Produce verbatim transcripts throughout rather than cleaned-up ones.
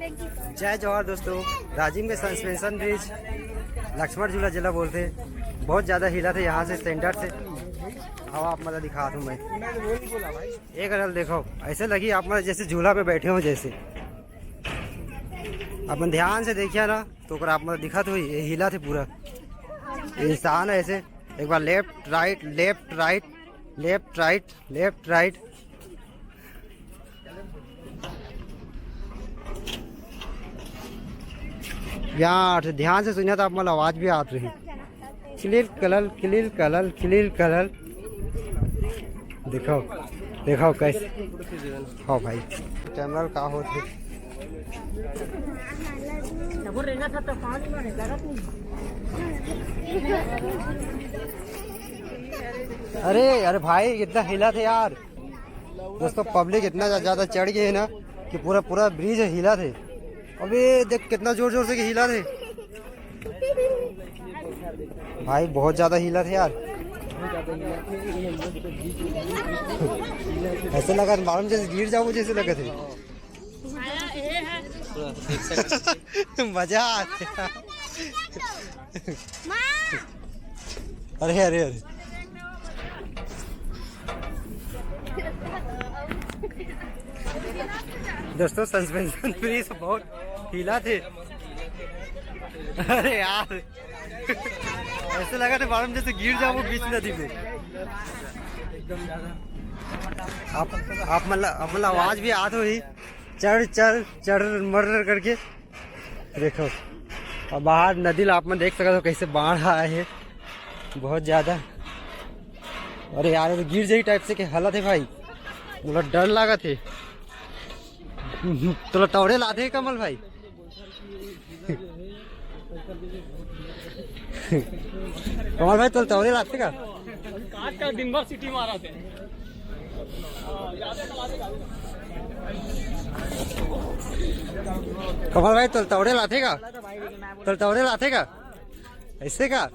जय जोहार दोस्तों, राजिम के सस्पेंशन ब्रिज, लक्ष्मण झूला जेला बोलथे, बहुत ज्यादा हिलथे यहाँ से सेंटर से। अब आप मन ला दिखात हूँ मैं। एक रल देखो, ऐसे लगी आप मन जैसे झूला पे बैठे हो जैसे। अपन ध्यान से देखिया ना तो ओकरा आप मन ला दिखत होही, ये हिलथे पूरा। इंसान ऐसे एक बार left right, left right, left right, left right. यार ध्यान से सुनिया तो आप मन ला आवाज भी आत रही। क्लिल कलल, क्लिल कलल, क्लिल कलल। देखो, देखो कैसे। हाँ भाई, कैमरा का होत हे। अरे अरे भाई, कितना हिलथे यार दोस्तों। पब्लिक इतना ज्या- ज्यादा चढ़ गई है ना कि पूरा पूरा ब्रिज हिलथे। अबे देख, कितना जोर जोर से हिलथे भाई, बहुत ज्यादा हिलथे यार। ऐसे लगथे मालूम जैसे गिर जाबो जैसे लगथे। मजा आथे। अरे अरे अरे दोस्तों, सस्पेंशन ब्रिज बहुत हिलथे। अरे यार, ऐसे लगथे मालूम जैसे गिर जाबो बीच नदी में। आप आप मन ला आप मन ला आवाज भी आत होही, चढ़ चढ़ चढ़ मर करके। देखो, अब बाहर नदी ला आप मन देख सकत हो कैसे बाढ़ आए हे, बहुत ज्यादा। अरे यार, ये तो गिर जाही टाइप से के हालत हे भाई, मोला डर लागत हे। तोला तौड़े लाथे कमल भाई? कमल भाई, तोला तौड़े लाथे का? आज का दिन भर सीटी मारा थे। कमल भाई, तोला तौड़े लाथे का? तोला तौड़े लाथे का? ऐसे का?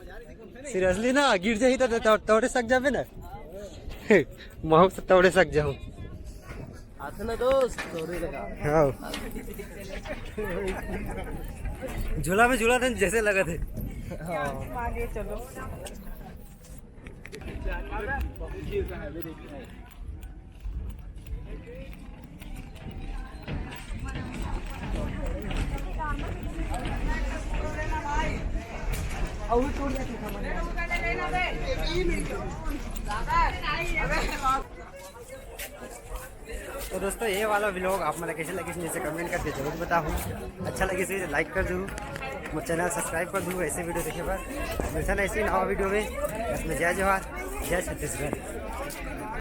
सीरियसली ना, गिर जाही तो तौ-, तौड़े सक जाबे ना। महू से तौड़े सक जाहूँ। आथे ना दोस्त, तौड़े लगा। हाँ। झूला में झूला था जैसे लगथे। हाँ। आगे चलो। तो दोस्तों, ये वाला व्लॉग आप मन ला कैसे लगिस, नीचे कमेंट करके जरूर बताहू। अच्छा लगिस तो लाइक कर दू, मोर चैनल सब्सक्राइब कर दू ऐसे वीडियो देखे बर। मिलथन ऐसे ही नवा वीडियो में। बस में जय जोहार, जय छत्तीसगढ़।